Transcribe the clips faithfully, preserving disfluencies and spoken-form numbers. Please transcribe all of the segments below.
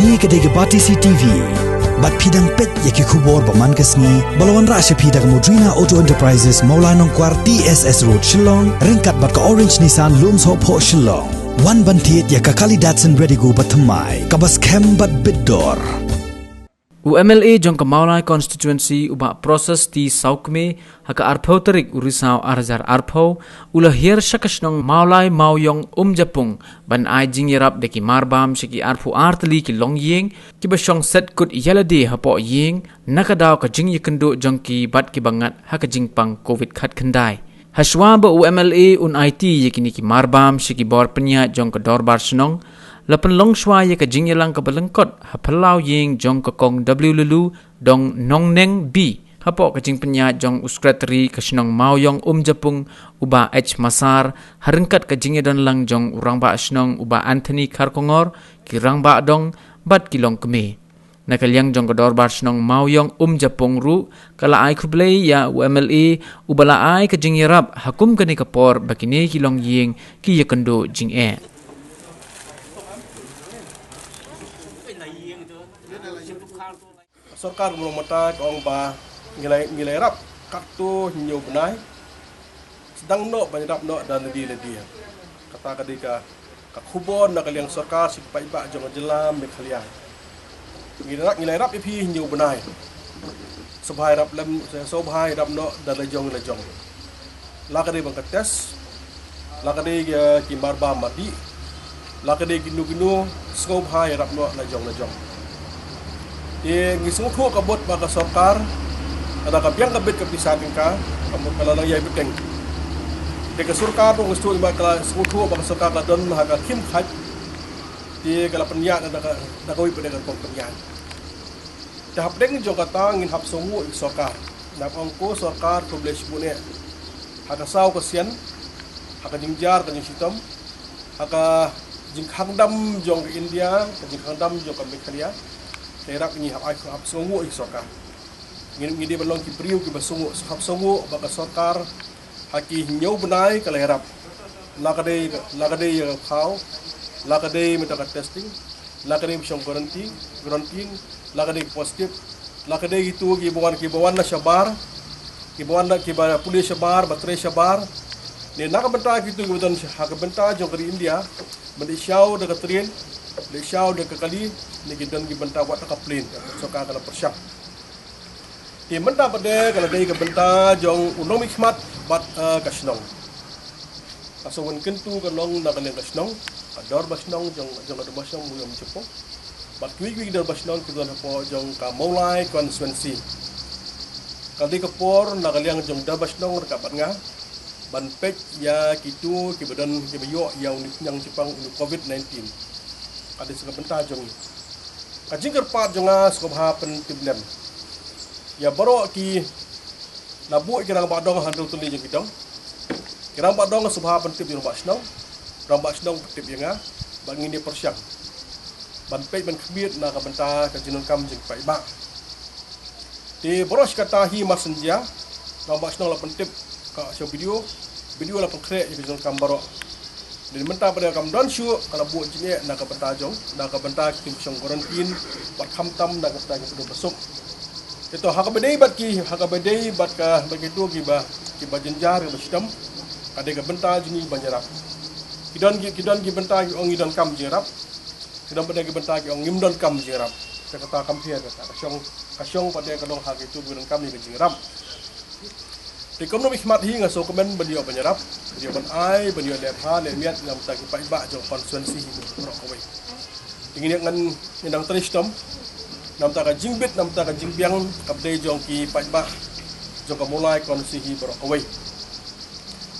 Kane ka dei ka Batesi TV. Bad phi dang peit ïa ki khubor ba man ka sngi ba la wanrah sha phi da ka Modrina Auto Enterprises, Mawlai Nongkwar, T S S Road, Shillong, ryngkat bad ka Orange Nissan, Lumsohphoh, Shillong. Wan ban thied ïa ka kali Datsun Redigo ba thymmai, kaba skhem bad bit dor. U M L A jong ka Mawlai Constituency, u Bah Process T Sawkmie, ha ka arphew tarik u Risaw ar hajar arphew, u la hiar sha ka shnong Mawlai Mawiong Umjapung ban ai jingïarap da ki marbam sha ki arphew ar tylli ki longïing kiba shong set kut ïalade hapoh ïing, na ka daw ka jingïakynduh jong ki bad kiba ngat ha ka jingpang Covid khatkhyndai. Hashwa ba u M L A un aiti ïa kine ki marbam sha ki bor pynïaid jong ka Dorbar Shnong, la pynlong shwa ïa ka jingïalang kaba lyngkot ha phyllaw ïing jong ka Kong W Lulu Dong Nongneng B, hapoh ka jingpynïaid jong u Secretary ka shnong Mawiong Umjapung, u Bah H Massar, ha ryngkat ka jingïadonlang jong u Rangbah Shnong, u Bah Anthony Kharkongor, ki Rangbah Dong bad ki longkmie. Na ka liang jong ka Dorbar Shnong Mawiong Umjapung ruh, ka la ai khublei ïa u M L A uba la ai ka jingïarap ha kum kane ka por ba kine ki longïing ki ïakynduh jingeh. Sorkar ka Mawlai mynta ka ong ba ngi la, ngi la ïarap katto hynñiew bnai. Sdang noh ban ïarap noh da lade lade. Kata ka dei ka, ka khubor na ka liang sorkar sha ki paidbah jong ka jylla Meghalaya. Ngi la, ngi la ïarap ïa phi hynñiew bnai. Sngewbha ïarap lem, sngewbha ïarap noh da la jong la jong. La ka dei ban ka test, la ka dei, eh, ki marbam madih, la ka dei kino kino, sngewbha ïarap noh la jong la jong. Te ngi sngewthuh ka bud ba ka sorkar, lada ka biang ka bit ka pisa tyngka, ka mut ka la nang ïai bteng. Te ka sorkar ruh ngi sngewthuh ba ka la, sngewthuh ba ka sorkar ka la don ha ka khim khait. Te ka la pynïaid da ka, da kawei pat de ka kong pynïaid. Te hapdeng jong kata ngin hap sngewnguh ïa ka sorkar. Naba ong ko sorkar khublei shibun eh. Ha ka saw ka sian, ha ka jingjia ka jingshitom, ha ka jingkhang dam jong ka India, ka jingkhang dam jong ka Meghalaya. Te ïarap ngi hap ai, hap sngewnguh ïa ka sorkar. Ngi, ngi dei ban long ki briew kiba sngewnguh, hap sngewnguh ba ka sorkar ha ki hynñiew bnai ka la ïarap. La ka dei, la ka dei ïa ka khaw, la ka dei mynta ka testing, la ka dei ba shong quarantine, quarantine, la ka dei positive, la ka dei kito kiba wan, kiba wan na shabar, kiba wan na, kiba pule shabar, ba trei shabar. Ne na ka bynta kito kiba don sha, ha ka bynta jong ka ri India, ban leit shaw da ka train, leit shaw da ka kali, ne ki don ki bynta wat da ka plane, sorkar ka la pyrshang. Te mynta pat de ka la dei ka bynta jong u nongmihkhmat bad, eh, ka shnong. Ka sngewbha kyntu ka long na ka liang ka shnong, ka Dorbar Shnong jong, jong ka Dorbar Shnong Mawiong Umjapung. Bad kiwei kiwei ki Dorbar Shnong ki don hapoh jong ka Mawlai constituency. Ka dei ka por na ka liang jong Dorbar Shnong ryngkat bad nga ban peit ïa kito kiba don kiba ïoh ïa une u khñiang jingpang une u Covid nineteen. Ka dei sa ka bynta jong ngi. Ka jingkyrpad jong nga sngewbha pyntip lem ïa baroh ki la buh ki rangbah dong ha hynriew tylli jong ki dong. Ki rangbah dong sngewbha pyntip ïa u rangbah shnong, rangbah shnong pyntip ïa nga, bad ngin ïa pyrshang ban peit ban khmih na ka bynta ka jingdonkam jong ki paidbah. Te baroh shi katta hi mar shen jia, rangbah shnong la pyntip ka sha B D O, B D O la pynkhreh ïa ka jingdonkam baroh. Te mynta pat de kam don shuh ka la buh jingeh na ka bynta jong, na ka bynta ki shong quarantine, bad khamtam na ka bynta ki ba duk ba suk. Te to ha kaba dei bad ki, ha kaba dei bad ka, bad kito kiba, kiba jynjar kiba shitom, ka dei ka bynta jong ngi ban ïarap. Ki don ki, ki don ki bynta ki ong ngi donkam jingïarap. Ki don pat de ki bynta ki ong ngim donkam jingïarap. Te kata kam pher kata, ka shong, ka shong pat de ka long ha kito kiba donkam ïa ka jingïarap. Te kum u nongmihkhmat hi nga sngewkmen ban ïoh ban ïarap, ban ïoh ban ai, ban ïoh leh bha leh miat na ka bynta ki paidbah jong ka constituency hi baroh kawei. Te ngin ïa ngan, ngin nang trei shitom na ka bynta ka jingbit, na ka bynta ka jingbiang kaba dei jong ki paidbah jong ka Mawlai constituency hi baroh kawei.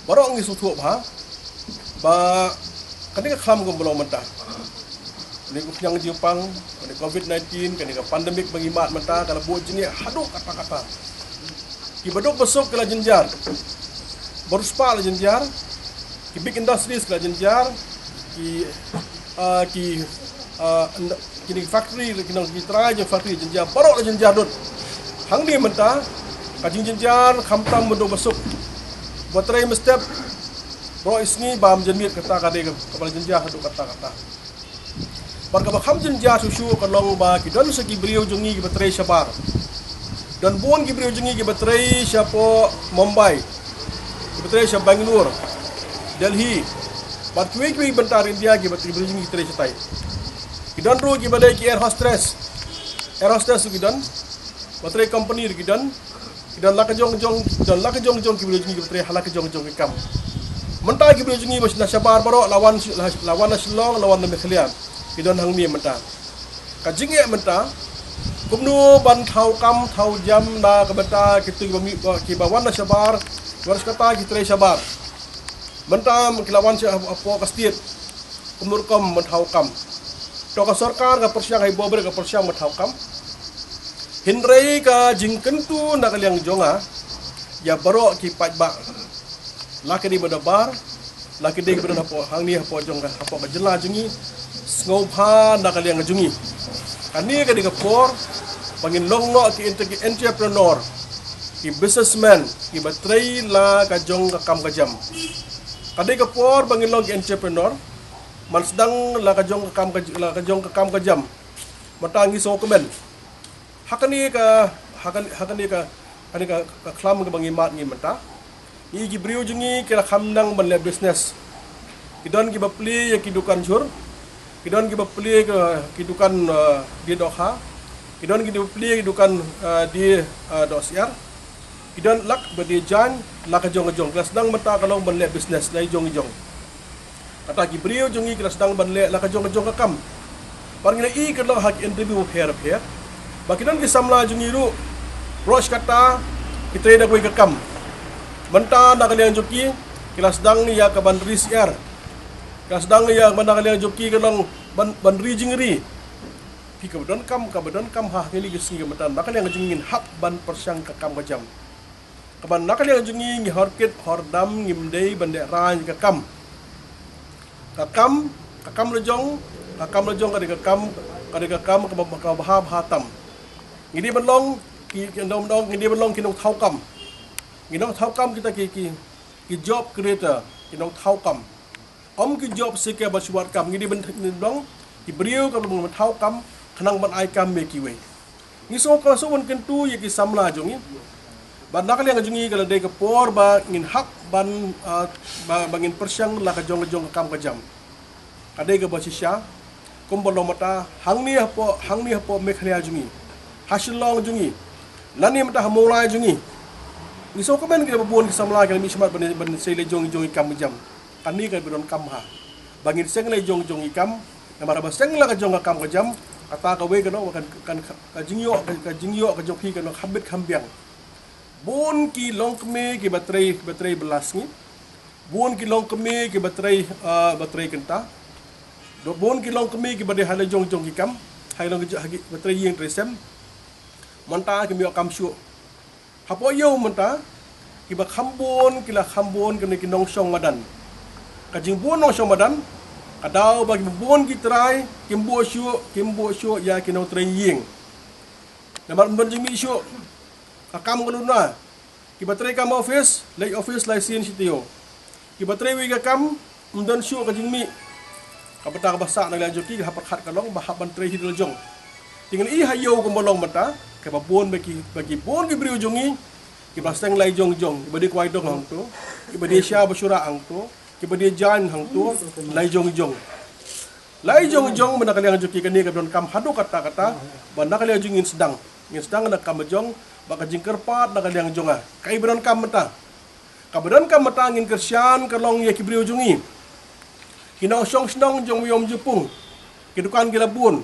Baroh ngi sngewthuh bha ba kane ka khlam kaba long mynta, kane ka khñiang jingpang, kane Covid nineteen, kane ka pandemic ba ngi mad mynta ka la buh jingeh haduh katta katta. Ki ba duk ba suk ki la jynjar, ba riewspah la jynjar, ki big industries ki la jynjar, ki, ah, ki, ah, kine ki factory, ki nong ki trai jong factory jynjar, baroh la jynjar lut. Hangne mynta ka jingjynjar khamtam ba duk ba suk, ba trei mynstep baroh i sngi bam jynmiet, kata ka dei kaba la jynjar haduh katta katta. Bad kaba kham jynjar shuh shuh ka long ba ki don sa ki briew jong ngi kiba trei shabar. Don bun ki briew jong ngi kiba trei shapoh Mumbai, kiba trei sha Bangalore, Delhi, bad kiwei kiwei bynta India kiba, ki briew jong ngi ki trei shatai. Ki don ruh kiba dei ki air hostess, air hostess ruh ki don, ba trei company ruh ki don. Ki don la ka jong jong, ki don la ka jong jong ki briew jong ngi kiba trei ha la ka jong jong ki kam. Mynta ki briew jong ngi ba na shabar baroh, la wan, la, la wan na Shillong, la wan na Meghalaya, ki don hangne mynta. Ka jingeh mynta, kumno ban thaw kam thaw jam na ka bynta kito kiba mih, kiba wan na shabar, wan sha kata ki trei shabar. Mynta ki la wan sha hapoh ka state, kumno rukom ban thaw kam. To ka sorkar ka pyrshang, ha i Bobri ka pyrshang ban thaw kam. Hynrei ka jingkyntu na ka liang jong nga ïa baroh ki paidbah, la ki dei ba dorbar, la ki dei ba don hapoh hangne, hapoh jong ka, hapoh ka jylla jong ngi, sngewbha na ka liang jong ngi. Kane ka dei ka por ba ngin long noh ki entre-, ki entrepreneur, ki businessman kiba trei la ka jong ka kam ka jam. Ka dei ka por ba ngin long ki entrepreneur, ban sdang la ka jong ka kam ka, la ka jong ka kam ka jam. Mynta ngi sngewkmen ha kane ka, ha kane, ha kane ka, kane ka, ka khlam kaba ngi mad ngi mynta. Ngi ki briew jong ngi ki la kham nang ban leh business. Ki don kiba plie ïa ki dukan jhur, ki don kiba plie ïa ki dukan, eh, die dohkha, ki don kiba plie ïa ki dukan, eh, die, eh, dohsyiar. Ki don la kiba die jaiñ, la ka jong ka jong. Ki la sdang mynta ka long ban leh business la i jong i jong. Kata ki briew jong ngi ki la sdang ban leh la ka jong ka jong ka kam. Bad ngi la ïohi ka long ha ki interview bapher bapher ba ki don ki samla jong ngi ruh, baroh shi katta ki trei da kawei ka kam. Mynta na ka liang jong ki, ki la sdang ïa ka ban ri syiar. Ki la sdang ïa, mynta na ka liang jong ki ka long ban, ban ri jingri. Phi, kaba donkam, kaba donkam ha kine ki sngi mynta na ka liang jong ngi, ngin hap ban pyrshang ka kam ka jam. Kaba na ka liang jong ngi, ngi hor kit hor dam, ngim dei ban dei rang ka kam. Ka kam, ka kam la jong, ka kam la jong ka dei ka kam, ka dei ka kam kaba, kaba bha bha tam. Ngi dei ban long ki, ki nong, nong, ngi dei ban long ki nongthaw kam. Ngi nongthaw kam kita ki, ki, ki job creator, ki nongthaw kam. Ym ki job seeker ba shu wad kam. Ngi dei ban long ki briew kaba long ban thaw kam, khnang ban ai kam ïa kiwei. Ngi sngewkmen, sngewbha ban kyntu ïa ki samla jong ngi ba na ka liang jong ngi ka la dei ka por ba ngin hap ban, ah, ba, ba ngin pyrshang la ka jong ka jong ka kam ka jam. Ka dei kaba shisha, kumba long mynta hangne hapoh, hangne hapoh Meghalaya jong ngi, ha Shillong jong ngi, lane mynta ha Mawlai jong ngi. Ngi sngewkmen ki ba bun ki samla ki la mih shakhmat ban, ban sei la jong jong ki kam ka jam. Kane kaba donkam ha ba ngin seng la jong jong ki kam. Namar ba seng la ka jong ka kam ka jam, kata kawei ka long kan, kan, ka jingïoh, ka, ka jingïoh ka jong phi ka long kham bit kham biang. Bun ki longkmie kiba trei, ba trei bylla sngi. Bun ki longkmie kiba trei, ah, ba trei kynta. Bun ki longkmie kiba dei ha la jong jong ki kam, ha la jong ki, ha ki, ba trei ïing trei sem. Mynta kim ïoh kam shuh. Hapoh ïew mynta, kiba kham bun, ki la kham bun kine ki nongshong madan. Ka jingbun nongshong madan ka daw ba kiba bun ki trai kim buh shuh, kim buh shuh ïa ki nongtrei ïing. Namar ym don jingmih shuh. Ka kam ka duna. Kiba trei kam office, leit office lai sien shi taïew. Kiba trei wei ka kam, ym don shuh ka jingmih. Ka bynta kaba sah na ka liang jong ki, ka hap pyrkhat ka long ba hap ban trei hi da la jong. Te ngin ïohi ha ïew kumba long mynta, kaba bun ba ki, ba ki bun ki briew jong ngi, kiba seng la jong jong, kiba die kwai dong hangto, kiba die sha ba shura hangto, kiba die jaiñ hangto, la jong jong. La jong jong ba na ka liang jong ki, kane ka donkam haduh katta katta ba na ka liang jong ngin sdang, ngin sdang na ka kam jong, ba ka jingkyrpad na ka liang jong nga. Kaei ba donkam mynta? Kaba donkam mynta ngin kyrshan ka long ïa ki briew jong ngi, ki nongshong shnong jong Mawïong Jepung. Ki dukan ki la bun.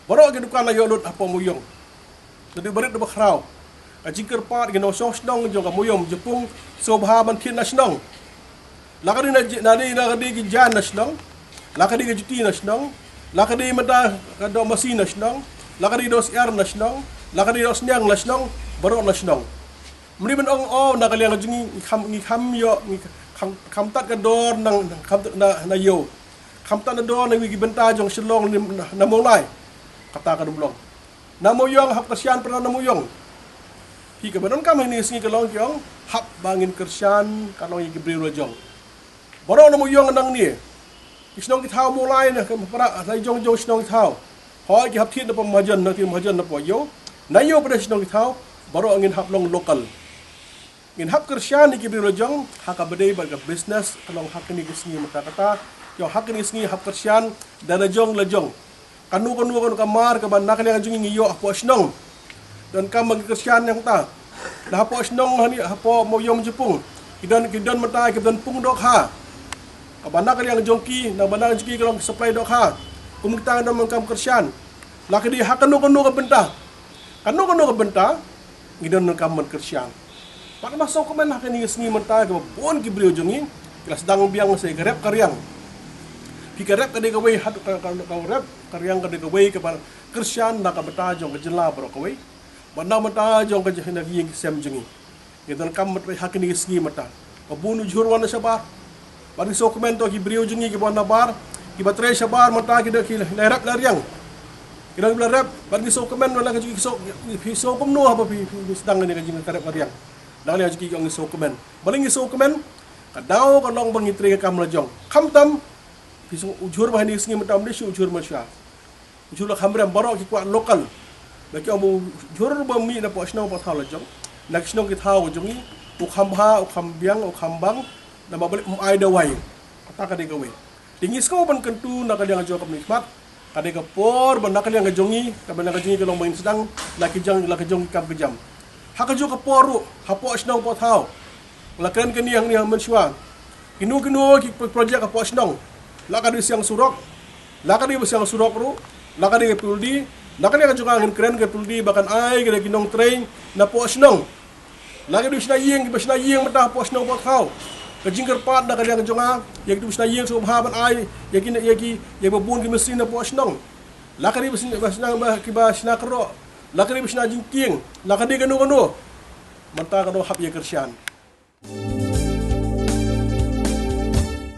Baroh ki dukan la ïoh lut hapoh Mawïong. Naduh barit haduh bakhraw. Ka jingkyrpad ki nongshong shnong jong ka Mawïong Jepung, sngewbha ban thied na shnong. La ka dei na, na dei, la ka dei ki jaiñ na shnong, la ka dei ki juti na shnong, la ka dei mynta ka doh masi na shnong, la ka dei doh syiar na shnong, la ka dei doh sniang na shnong, baroh na shnong. Ym dei ban ong, oh, na ka liang jong ngi, ngi kham, ngi kham ïoh, ngi kham, kham tad ka dor na, kham tad na, na ïew, kham tad na dor na wei ki bynta jong Shillong, na, na Mawlai. Kata kam long. Na Mawïong, hap kyrshan pat na Mawïong. Phi, kaba donkam ha kine ki sngi ka long ki ong, hap ba ngin kyrshan ka long ïa ki briew la jong. Baroh na Mawïong nangne. Ki shnong ki thaw Mawlai na ka para la jong jong shnong ki thaw. Hoi ki hap thied na pom mahajan na ki mahajan na po yo. Na yo pada shnong ki thaw baroh ngin hap long local. Ngin hap kyrshan ïa ki briew la jong ha kaba dei bad ka business ka long ha kine ki sngi mynta kata. Yo ha kine ki sngi hap kyrshan da la jong la jong. Kano kano kano ka mar kaba na ka liang jong ngi ngi ïoh hapoh shnong. Donkam ba ngi kyrshan ïa kata. Na hapoh shnong hani hapoh Mawïong Jepung. Ki don ki don mynta ki don pung dohkha. Kaba na ka liang jong ki na ba na jong ki ka long supply dohkha. Kum kita ngi don mynta kam kyrshan. La ka dei ha kano kano ka bynta. Kano kano ka bynta ngi don mynta kam kyrshan. Pat ma sngewkmen ha kine ki sngi mynta kaba bun ki briew jong ngi ki la sdang biang sa ïa ka rep ka riang. Phi ka rep ka dei kawei ha ka ka ka rep ka riang ka dei kawei kaba kyrshan na ka bynta jong ka jylla baroh kawei. Bad na ka bynta jong ka jylla ki ïing ki sem jong ngi. Ngi donkam mynta ha kine ki sngi mynta. Ka bun u jhur wan na shabar. Bad ngi sngewkmen to ki briew jong ngi kiba wan na bar kiba trei shabar mynta ki da ki la rep la riang. Ki dang ki la rep bad ngi sngewkmen wan la ka jong ki sngewkmen haba phi sdang ïa ka jong ka rep ka riang. Dang ïa ka jong ki jong ngi sngewkmen. Bad ngi sngewkmen ka daw ka long ba ngi trei ka kam la jong. Khamtam phi sngewkmen u jhur ba ha kine ki sngi mynta ym dei shu u jhur mynshwa. Jhur la kham rem baroh ki kwah local. Ba ki ong ba u jhur ba mih na poh shnong poh thaw la jong. Na ki shnong ki thaw ka jong ngi u kham bha u kham biang u kham bang. Na ba balei um ai dawai. Kata ka dei kawei. Te ngi sngew ban kyntu na ka liang ka jong ka mih khmat. Ka dei ka por ba na ka liang ka jong ngi ka liang ka jong ngi ka long ba ngin sdang na ki jong la ka jong ki kam ka jam. Ha ka jong ka por ruh hapoh shnong poh thaw. La kren kane hangne ha mynshwa. Kino kino ki projek hapoh shnong. La ka dei siang surok. La ka dei ba siang surok ruh. La ka dei ka puldi. La ka dei ka jong nga ngin kren ka puldi ba kan ai ka dei ki nongtrei na poh shnong. La ka dei shna ïing ba shna ïing mynta hapoh shnong poh thaw. Ka jingkyrpad na ka liang jong nga ïa ki tu shna ïing sngewbha ban ai ïa ki ïa ki ïa ba bun ki machine na poh shnong. La ka dei ba shna ba shna ba ki ba shna kro. La ka dei ba shna jingkieng. La ka dei kano kano. Mynta ka dei hap ïa kyrshan.